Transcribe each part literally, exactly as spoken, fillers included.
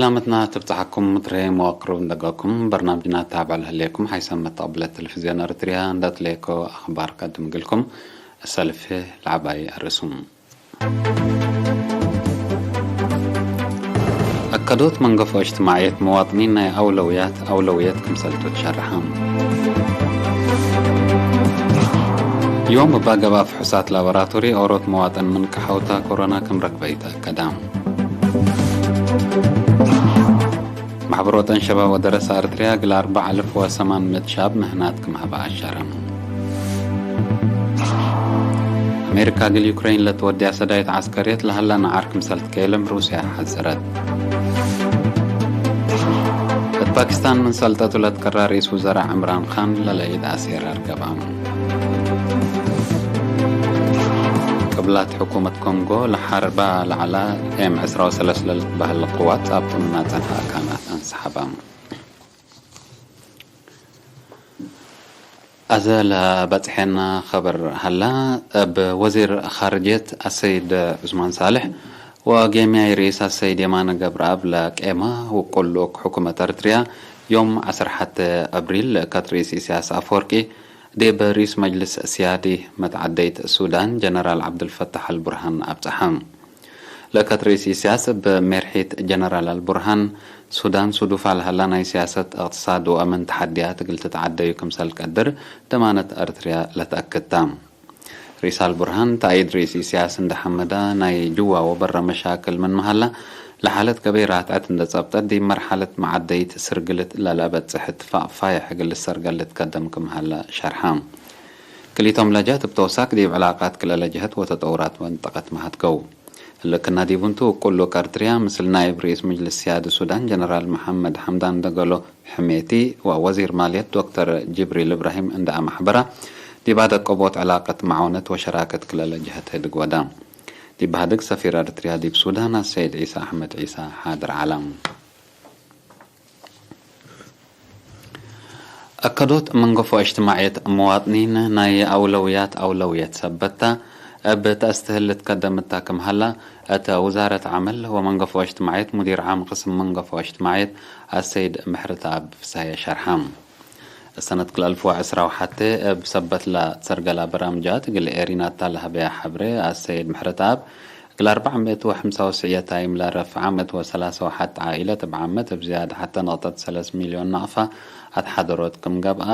ሰላመትና ትብጽሐኩም ምትረየ መዋቅሩ እንደገኩም በርናምጅና ታብዕ ለህሌኩም ሓይሰ መተቅብለት ቴሌቪዝዮን ኤረትርያ እንደ ትሌኮ አኽባር ቀድም ግልኩም። እሰልፍ ለዐባይ አርእሱም። አከዶት መንገፎ እጅትማዕየት መዋጥኒን ናይ አውለውያት አውለውየት ክምሰልቱ ትሸርሐ። ዮም እባ ገብአ ፍሑሳት ላቦራቶሪ ኦሮት መዋጥን ምን ቀሐውታ ኮሮና ክም ረክበ ኢተአከደ። ማሕበር ወጠን ሸባብ ወደረሰ አርትርያ እግል አርበዕ አልፍ ወሰማን ምእት ሻብ ምህናት ክም ሀበ አሸረ። አሜሪካ እግል ዩክሬን ለትወድያ ሰዳይት ዐስከርየት ለሀላ ነዓር ክምሰል ትከየለም ሩስያ ሐዘረት። እት ፓኪስታን ምን ሰልጠቱ ለትቀራ ርኢስ ውዘራእ ዕምራን ካን ለለኢድ አሴር አርገባ። ቅብላት ሕኩመት ኮንጎ ለሐርባ ለዐላ ኤም ዕስራ ወሰለስ ለልትበህል ቅዋት ጻብጡ ምናጸንሐ አካናት አንሰሐባ። አዘ ለበጽሐነ ኸበር ሀላ፣ እብ ወዚር ኻርጅየት አሰይድ ዑስማን ሳልሕ ወጌምያይ ርኢስ አሰይድ የማነ ገብረአብ ለቄመ ውቁል ልኡክ ሕኩመት ኤረትርያ፣ ዮም ዐስር ሐቴ አብሪል፣ ለእከት ርኢስ ኢሰያስ አፈወርቂ፣ ዲብ ርኢስ መጅልስ ስያዲ መትዓደይት ሱዳን ጀነራል ዐብዱልፈታሕ አልቡርሃን አብጸሐ። ለእከት ርኢስ ኢሰያስ እብ ሜርሒት ጀነራል አልቡርሃን፣ ሱዳን ሱዱፋ ለሀላ ናይ ሲያሰት፣ እቅትሳድ ወአምን ተሐድያት እግል ትትዓደዩ ክምሰል ቀድር ደማነት ኤረትርያ ለተአክድ ተ። ርኢስ አልቡርሃን፣ ተአይድ ርኢስ ኢሰያስ እንደ ሐመዳ፣ ናይ ጅዋ ወበረ መሻክል ምንመ ሀላ፣ ለሓለት ገበይ ራትዐት እንደ ጸብጠት፣ ዲብ መርሐለት መዓደይት ስርግልት ለለአበጽሕ እትፋቅ ፋይሕ እግል ልሰርገል ልትከደም ክም ሀለ ሸርሐ። ክልኢቶም ለጀህት እብ ተውሳክ ዲብ ዕላቃት ክልኤ ለጀህት ወተጠውራት መንጠቀት መሀድገው። እሊ ክና ዲቡ እንቱ፣ ውቁል ልኡክ ኤረትርያ ምስል ናይብ ርኢስ ምጅልስ ስያዲ ሱዳን ጀነራል መሐመድ ሐምዳን ደገሎ ሕሜቲ ወወዚር ማልየት ዶክተር ጅብሪል እብራሂም እንደ አመሕበራ፣ ዲብ አደቀቦት ዕላቀት መዓውነት ወሸራከት ክልኤ ለጀሀት ህድግ ወዳ። ዲብ ሀድግ ሰፊር ኤረትርያ ዲብ ሱዳን አሰይድ ዒሳ አሕመድ ዒሳ ሓድር ዐለ። አከዶት መንገፎ እጅትማዕየት መዋጥኒን ናይ አውለውያት አውለውየት ሰበት ተ፣ እብ ተአስትህል ልትከደም እተ ክም ሀላ፣ እት ውዛረት ዐመል ወመንገፎ እጅትማዕየት ሙዲር ዓም ቅስም መንገፎ እጅትማዕየት አሰይድ ምሕረተአብ ፍስሀየ ሸርሐ። ሰነት ክል አልፍ ወዐስራ ወሐቴ እብ ሰበት ለትሰርገላ በራምጃት እግል ኤሪናታ ለሀበያ ሐብሬ፣ አሰይድ ምሕረተአብ፣ እግል አርበዕ ምእት ወሐምሳ ወስዕየት ታይም ለረፍዐ ምእት ወሰላሰ ወሐት ዓኢለት እብ ዓመት እብ ዝያድ ሐተ ነቅጠት ሰለስ ሚልዮን ናቅፋ አትሓደሮት ክም ገብአ፣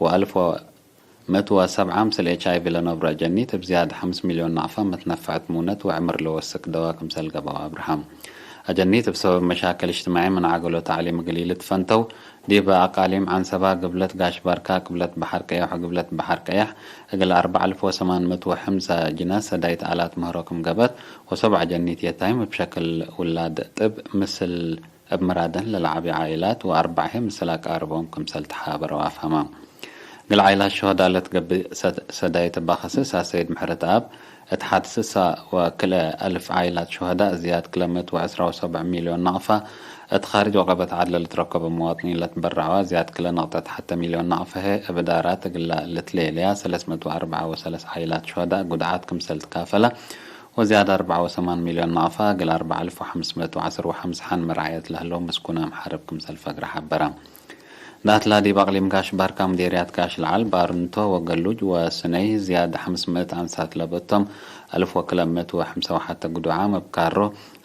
ወአልፍ ወምእት ወሰብዓ ምስል ኤች አይ ቪ ለነብሮ አጀኒት እብ ዝያድ ሐምስ ሚልዮን ናቅፋ መትነፈዐት ሙነት ወዕምር ለወስክ ደዋ ክምሰል ገብአው አብርሃም። አጀኒት እብ ሰበብ መሻክል እጅትማዒ ምን ዐገሎ ተዕሊም እግል ኢልትፈንተው፣ ዲብ አቃሊም ዐንሰባ፣ ግብለት ጋሽ ባርካ፣ ቅብለት በሐር ቀየሕ ወግብለት በሐር ቀየሕ፣ እግል አርበዕ አልፍ ወሰማን ምእት ወሐምሳ ጅናስ ሰዳይት አላት ምህሮ ክም ገብአት፣ ወሰብዓ ጀኒት የታይም እብ ሸክል ውላድ ጥብ ምስል እብ ምራደን ለለዓቢ ዓኢላት ወአርበዕ ህይ ምስል አቃርቦም ክምሰል ተሓበረው አፍሀማ። እግል ዓኢላት ሹሀዳእ ለትገብእ ሰ-፣ ሰዳይት እባ ከስስ አሰይድ ምሕረተአብ፣ እት ሐድ ስሳ ወክልኤ አልፍ ዓኢላት ሹሀዳእ ዝያድ ክለ ምእት ወዐስራ ወሰብዕ ሚልዮን ናቅፋ፣ እት ካርጅ ወቀበት ዐድ ለልትረከቡ መዋጥኒን ለትበረዐዋ ዝያድ ክለ ነቅጠት ሐተ ሚልዮን ናቅፋ ህይ እብ ዳራት እግለ ልትሌለያ ሰለስ ምእት ወአርበዕ ወሰለስ ዓኢላት ሹሀዳእ ጉድዓት ክምሰል ትካፈለ፣ ወዝያድ አርበዕ ወሰማን ሚልዮን ናቅፋ እግል አርበዕ አልፍ ወሐምስ ምእት ወዐስር ወሐምስ ሐን መርዓየት ለህለው ምስኩናም ሐርብ ክምሰል ፈግረ ሐበረ። ዳትላ ዲብ አቅሊም ጋሽ ባርካ ምዴርያት ጋሽ ለዓል ባርንቶ ወገሉጅ ወስነይ ዝያድ ሐምስ ምእት አንሳት ለበቶም አልፍ ወክለ ምእት ወሐምሳ ወሐተ ግዱዓም እብ ካሮ፣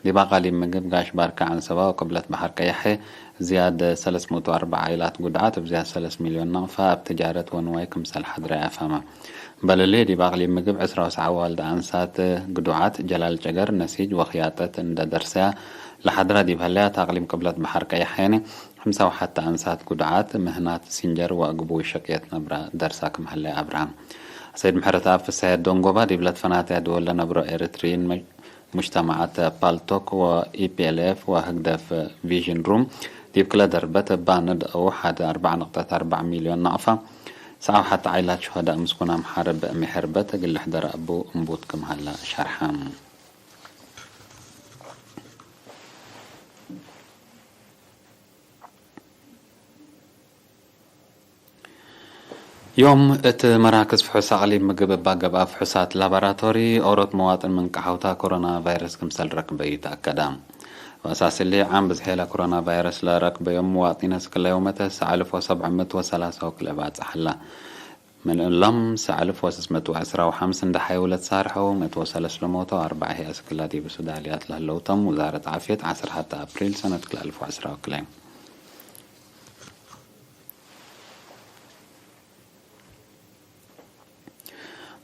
ዲብ አቃሊም ምግብ ጋሽ ባርካ ዐንሰባ ወቅብለት በሐር ቀየሐ ዝያድ ሰለስ ምእት ወአርበዕ ዓኢላት ጉድዓት እብ ዝያድ ሰለስ ሚልዮን ናቅፋ እብ ትጃረት ወንዋይ ክምሰል ሐድረ አፋመ። በለሌ ዲብ አቅሊም ምግብ ዕስራ ወሰብዓ ዋልድ አንሳት ግዱዓት ጀላል ጨገር፣ ነሲጅ ወክያጠት እንደ ደርሰያ ለሐድራ ዲብ ሀለያት አቅሊም ቅብለት በሐር ቀየሐ የኒ፣ ሐምሳ ወሐተ አንሳት ጉዱዓት ምህናት ሲንጀር ወአግቡይ ሸቅየት ነብረ ደርሳ ክም ሀለ አብርሃም። ሰይድ ምሕረተአብ ፍስሐየ ዶንጎባ ዲብ ለትፈናተያ ድወል ለነብሮ ኤሪትሪይን ሙጅተማዓት ፓልቶክ ወኢፒኤልኤፍ ወህግደፍ ቪዥን ሩም ዲብ ክለ ደርበት እባ ነድአው ሐድ አርበዕ ነቅጠት አርበዕ ሚልዮን ናቅፋ ሰዓብ ሐተ ዓኢላት ሹሀዳእ ምስኩናም ሐርብ እሚ ሕርበት እግል ልሕደር እቡ እምቡት ክም ሀለ ሸርሐ። ዮም እት መራክዝ ፍሑስ አቅሊም ምግብ እባ ገብአ ፍሑሳት ላቦራቶሪ ኦሮት መዋጥን ምን ቀሐውታ ኮሮና ቫይረስ ክምሰል ረክበዩ ተአከደ። ወአሳስ እሊ፣ ዓም ብዝሔ ለኮሮና ቫይረስ ለረክበዮም ምዋጥኒን እስክለ ዮመተ ሰዕ አልፍ ወሰብዕ ምእት ወሰላሳ ወክልኤ ባጽሕ ሀላ። ምን እሎም፣ ሰዕ አልፍ ወስስ ምእት ወዐስራ ወሐምስ እንደ ሐይው ለትሳርሐው፣ ምእት ወሰለስ ለሞተው፣ አርበዕ ህይ እስክላ ዲብ ሱዳልያት ለህለው ተም። ውዛረት ዓፍየት፣ ዐስር ሐተ አፕሪል ሰነት ክልኤ አልፍ ወዐስራ ወክልኤ።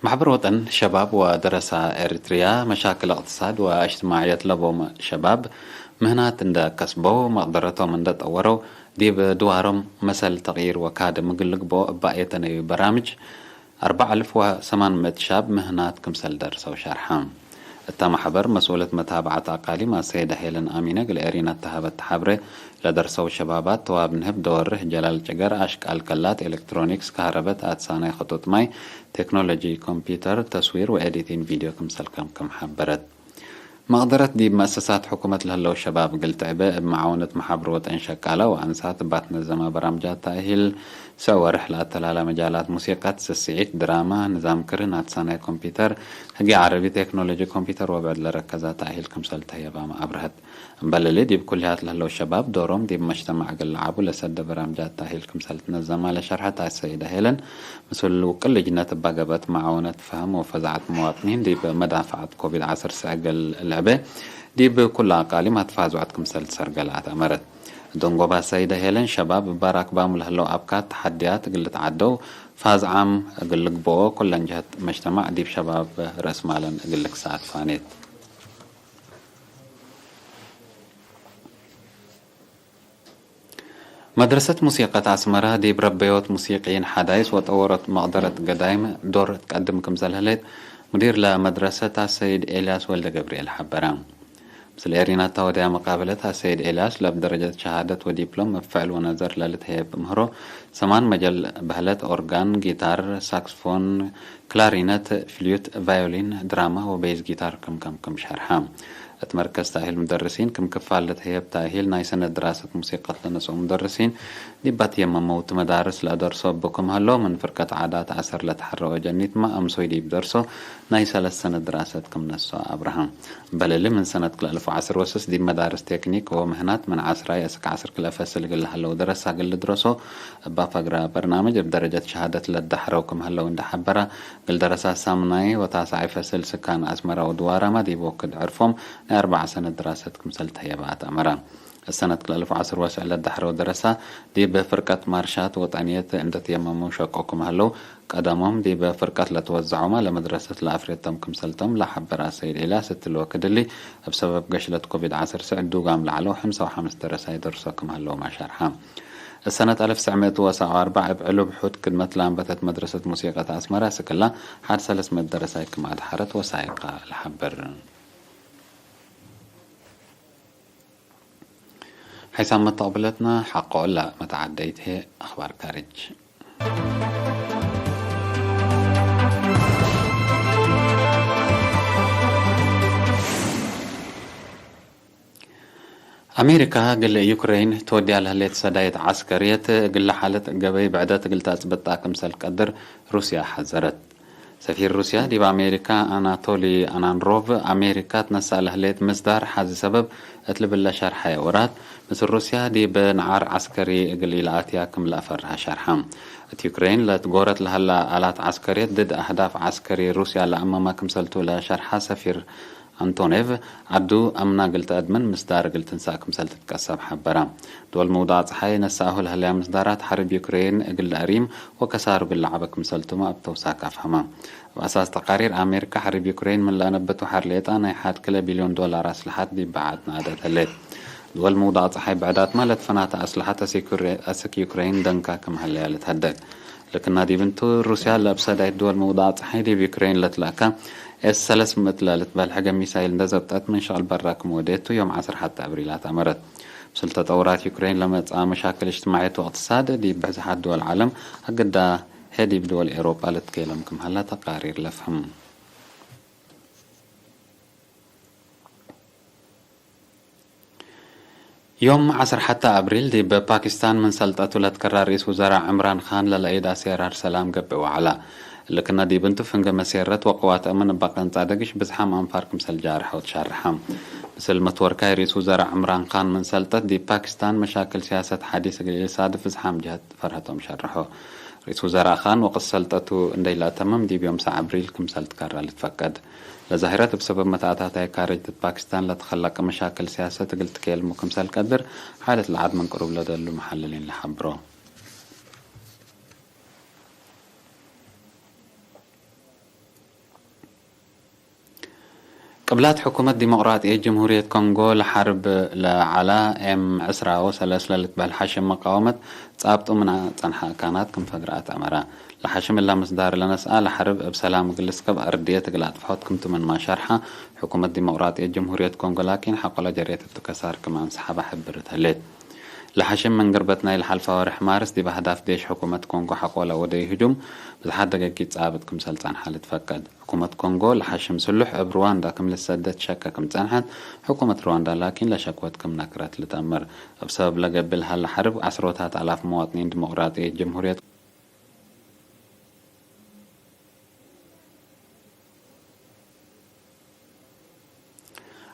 ማሕበር ወጠን ሸባብ ወደረሳ ኤሪትርያ፣ መሻክል እቅትሳድ ወእጅትማዕየት ለቦም ሸባብ ምህናት እንደ ከስበው፣ መቅደረቶም እንደ ጠወረው፣ ዲብ ድዋሮም መሰል ተቅይር ወካድም እግል ልግብኦ እበ አየተነዩ በራምጅ፣ አርበዕ አልፍ ወሰማን ምእት ሻብ ምህናት ክምሰል ደርሰው ሸርሐ። እተ መሕበር መስኡለት መታብዐት አቃሊም አሰይደ ሄለን አሚነ እግል ኤሪና እተ ሀበት ተሐብሬ፣ ለደርሰው ሸባባት ተዋብ ንህብ፣ ደወርህ፣ ጀላል ጨገር፣ አሽቃል ከላት፣ ኤሌክትሮኒክስ፣ ከሀረበት፣ አትሳናይ፣ ክጡጥ ማይ፣ ቴክኖሎጂ፣ ኮምፒውተር፣ ተስዊር ወኤዲቲን ቪድዮ ክምሰል ከም ከም ሐበረት። መቅደረት ዲብ መአሰሳት ሕኩመት ለህለው ሸባብ እግል ትዕበ፣ እብ መዓውነት መሓብር ወጠን ሸቃለ ወአንሳት እባ ትነዘመ በራምጃት ተእሂል፣ ሰዕ ወርሕ ለአተላለ መጃላት ሙሲቀት፣ ስስዒት፣ ድራማ፣ ንዛም ክርን፣ አትሳናይ ኮምፒውተር፣ ህግየ ዐረቢ፣ ቴክኖሎጂ ኮምፒውተር ወብዕድ ለረከዘ ተእሂል ክምሰል ተህየባመ አብርሀት። እምበል እሊ፣ ዲብ ኩልያት ለህለው ሸባብ ዶሮም ዲብ መጅተማዕ እግል ለዓቡ ለሰደ በራምጃት ተእሂል ክምሰል ትነዘመ ለሸርሐት አሰይደ ሄለን፣ ምስል ውቅል ልጅነት እባ ገብአት መዓውነት ፈሀም ወፈዛዐት መዋጥኒን ዲብ መዳፈዐት ኮቪድ ዐስር ሰዕ እግል ልዕቤ፣ ዲብ ኩለ አቃሊም አትፋዝዖት ክምሰል ትሰርገ ለአትአመረት። ደንጎባ ሰይደ ሄለን ሸባብ እባ ራክባሙ ለህለው አብካት ተሐድያት እግል ልትዓደው፣ ፋዝዓም እግል ልግብኦ፣ ኩለን ጀህት መጅተማዕ ዲብ ሸባብ ረአስ ማለን እግል ልክሰአት ፋኔት። መድረሰት ሙሲቀት አስመረ ዲብ ረበዮት ሙሲቅይን ሐዳይስ ወጠወሮት መቅደረት ገዳይም ዶር ትቀድም ክምሰል ህሌት፣ ሙዲር ለመድረሰት አሰይድ ኤልያስ ወልደገብርኤል ሐበረ። ምስል ኤሪናታ ወድያ መቃብለት አሰይድ ኤልያስ ለእብ ደረጀት ሸሃደት ወዲፕሎም እብ ፍዕል ወነዘር ለልትሀየብ ምህሮ ሰማን መጀል በህለት ኦርጋን፣ ጊታር፣ ሳክስፎን፣ ክላሪነት፣ ፍልዩት፣ ቫዮሊን፣ ድራማ ወቤዝ ጊታር ክም ከም ክም ሸርሐ። እት መርከዝ ተእሂል ሙደርሲን ክም ክፋል ለተህየብ ተእሂል ናይ ሰነት ድራሰት ሙሲቀት ለነስኦ ሙደርሲን ዲብ አትየመመው እት መዳርስ ለአደርሶ እቡ ክም ሀሎ፣ ምን ፍርቀት ዓዳት አሰር ለተሐረወ ጀኒትመ አምሶይ ዲብ ደርሶ ናይ ሰለስ ሰነት ድራሰት ክም ነስኦ አብርሃም። እምበል እሊ ምን ሰነት ክልኤ አልፍ ወዐስር ወስስ ዲብ መዳርስ ቴክኒክ ወምህናት ምን ዐስራይ እስክ ዐስር ክልኤ ፈስል እግል ለሀለው ደረሳ እግል ልድረሶ እባ ፈግረ በርናምጅ እብ ደረጀት ሸሃደት ለዳሕረው ክም ሀለው እንዴ ሐበረ፣ እግል ደረሳ ሳምናይ ወታስዓይ ፈስል ስካን አስመረ ወድዋራመ ዲብ ወክድ ዕርፎም ናይ አርበዕ ሰነት ድራሰት ክምሰል ተህየበ አትአመረ። እሰነት ክልኤ አልፍ ወዐስር ወስዕ ለዳሕረው ደረሳ ዲብ ፍርቀት ማርሻት ወጠንየት እንዴ ትየመሙ ሸቆ ክም ሀለው፣ ቀደሞም ዲብ ፍርቀት ለትወዘዖመ ለመድረሰት ለአፍሬቶም ክምሰልቶም ለሐበረ አሰይድ ኤልያስ፣ እትሊ ወክድ እሊ እብ ሰበብ ገሽለት ኮቪድ ዐስር ስዕ ዱጋም ለዐለው ሐምሳ ወሐምስ ደረሳይ ደርሶ ክም ሀለውመ ሸርሐ። እሰነት አልፍ ትስዕ ምእት ወሰብዓ ወአርበዕ እብ ዕሉብ ሑድ ክድመት ለአንበተት መድረሰት ሙሲቀት አስመረ፣ ስክላ ሐድ ሰለስ ምእት ደረሳይ ክም አድሐረት ወሳይቀ ለሐብር። ሐይሳም መተቅብለትነ ሐቆ እለ መተዓደይት ህዬ አኽባር ካርጅ። አሜሪካ እግል ዩክረይን ትወድያ ለህሌት ሰዳይት ዐስከርየት እግል ለሓለት ገበይ ብዕደት እግል ተአጽብጣ ክምሰል ቀድር ሩስያ ሐዘረት። ሰፊር ሩስያ ዲብ አሜሪካ አናቶሊ አናንሮቭ፣ አሜሪካ ትነሰእ ለህሌት ምስዳር ሐዚ ሰበብ እት ልብል ለሸርሐየ ወራት፣ ምስል ሩስያ ዲብ ነዓር ዐስከሪ እግል ኢለአትያ ክም ለአፈርሀ ሸርሐ። እት ዩክሬን ለትጎረት ለሀላ አላት ዐስከርየት ድድ አህዳፍ ዐስከሪ ሩስያ ለአመመ ክምሰልቱ ለሸርሐ ሰፊር አንቶኔቭ፣ ዐዱ አምና እግል ተአድምን ምስዳር እግል ትንሳእ ክምሰል ትትቀሰብ ሐበረ። ድወል ምውዳቅ ጸሓይ ነሰአሁ ለህለያ ምስዳራት ሐርብ ዩክሬን እግል ለአሪም ወከሳሩ እግል ለዐበ ክምሰልቱመ እብ ተውሳክ አፍሀመ። እብ አሳስ ተቃሪር አሜሪካ፣ ሐርብ ዩክሬን ምን ለአነብቱ ሐር ሌጣ ናይ ሐድ ክለ ቢልዮን ዶላር አስለሐት ዲብ በዓት ነአደት ህሌት። ድወል ምውዳቅ ጸሓይ ብዕዳትመ ለትፈናተ አስለሐት አስክ ዩክሬ-፣ አስክ ዩክሬን ደንካ ክም ሀለያ ልትሀደግ። ልክና ዲብ እንቱ፣ ሩስያ ለእብ ሰዳይት ድወል ምውዳቅ ጸሓይ ዲብ ዩክሬን ለትለአከ ኤስ ሰለስ ምእት ለልትበህል ሕገ ሚሳይል እንደ ዘብጠት ምን ሸቅል በራ ክም ወዴቱ ዮም ዐስር ሐተ አብሪል አትአመረት። ምስል ተጠውራት ዩክሬን ለመጽአ መሻክል እጅትማዕየት ወእቅትሳድ ዲብ ብዝሓት ድወል ዓለም አግዳ ህዬ ዲብ ድወል ኤውሮጳ ልትኬለም ክም ሀላ ተቃሪር ለፍህም። ዮም ዐስር ሐተ አብሪል ዲብ ፓኪስታን ምን ሰልጠቱ ለትከራ ርኢስ ውዘራእ ዕምራን ካን ለለአይድ አሴራር ሰላም ገብእ ወዐላ። እሊ ክነ ዲብ እንቱ ፍንጌ መሴረት ወቅዋት አምን እበ ቀንጻ ደግሽ ብዝሓም አንፋር ክምሰል ጃርሐው ትሸርሐ። ምስል መትወርካይ ርኢስ ውዘራእ ዕምራን ካን ምን ሰልጠት ዲብ ፓኪስታን መሻክል ሲያሰት ሐዲስ እግል ኢልሳድፍ ብዝሓም ጀህት ፈርሀቶም ሸርሐው። ርኢስ ውዘራእ ካን ወቅት ሰልጠቱ እንዴ ኢለአተምም ዲብ ዮም ሰዕ አብሪል ክምሰል ትከረ ልትፈቀድ። ለዛሂረት እብ ሰበብ መትአታታይ ካርጅ ዲብ ፓኪስታን ለትከለቀ መሻክል ሲያሰት እግል ትኬልሙ ክምሰል ቀድር ሓለት ለዐድ ምን ቅሩብ ለደሉ መሐልሊን ለሐብሮ። ቅብላት ሕኩመት ዲሞቅራጥየት ጀምሁርየት ኮንጎ ለሐርብ ለዐላ ኤም ዕስራ ወሰለስ ለልትበህል ሐሽም መቃወመት ጻብጡ ምን ጸንሐ አካናት ክም ፈግረ አትአመረ። ለሐሽም እላ ምስዳር ለነስአ ለሐርብ እብ ሰላም እግል ልስከብ አርድየት እግል አጥፍሖት ክምቱ ምንመ ሸርሐ፣ ሕኩመት ዲሞቅራጥየት ጀምሁርየት ኮንጎ ላኪን ሐቆለ ጀሬት እቱ ከሳር ክም አንሰሐበ ሕብርት ህሌት። ለሐሽም ምን ግርበት ናይ ለሐልፈ ወርሕ ማርስ ዲብ አህዳፍ ዴሽ ሕኩመት ኮንጎ ሐቆ ለወደዩ ህጁም ብዝሓት ደገጊት ጻብጥ ክምሰል ጸንሐ ልትፈቀድ። ሕኩመት ኮንጎ ለሐሽም ስሉሕ እብ ሩዋንዳ ክም ልትሰደድ ሸከ ክም ጸንሐት፣ ሕኩመት ሩዋንዳ ላኪን ለሸክወት ክም ነክረት ልትአምር። እብ ሰበብ ለገብእ ለሀለ ሐርብ ዐስሮታት አላፍ መዋጥኒን ዲሞቅራጥየት ጀምሁርየት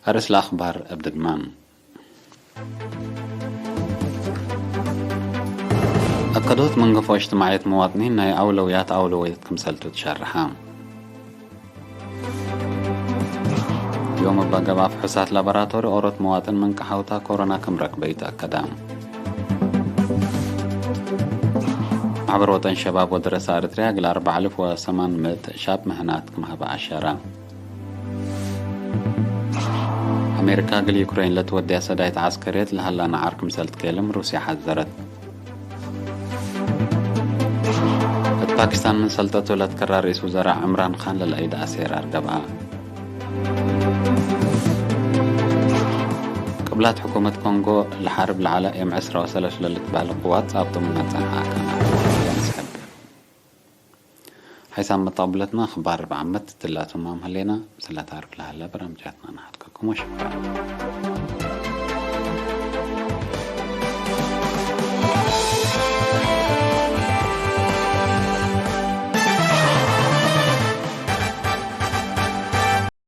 አርእስ ለአክባር እብ ድግማም። አከዶት መንገፎ እጅትማዕየት መዋጥኒን ናይ አውለውያት አውለውየት ክምሰልቱ ትሸርሐ። ዮም እበ ገብአ ፍሑሳት ላቦራቶሪ ኦሮት መዋጥን ምን ቀሐውታ ኮሮና ክም ረክበዩ ተአከደ። ማሕበር ወጠን ሸባብ ወደረሰ አርትርያ እግል አርበዕ አልፍ ወሰማን ምእት ሻብ ምህናት ክም ሀበ አሸረ። አሜሪካ እግል ዩክሬን ለትወድያ ሰዳይት ዐስከርየት ለሀላ ነዓር ክምሰል ትኬልም ሩስያ ሐዘረት። እት ፓኪስታን ምን ሰልጠቱ ለትከራ ርኢስ ውዘራእ ዕምራን ካን ለለአይድ አሴራር ገብአ። ቅብላት ሕኩመት ኮንጎ ለሐርብ ለዐለ ኤም ዕስራ ወሰለስ ለልትበህል ቅዋት ጻብጡ ምነ ጸንሐ አካናት ለአንስሐብ። ሐይሳም መተቅብለትና አክባር እብ ዓመት ትላቱ ማም ህሌና። ምስለ ታርፍ ለሀለ በርናምጃትና ነሐድከኩም ወሽኩራን።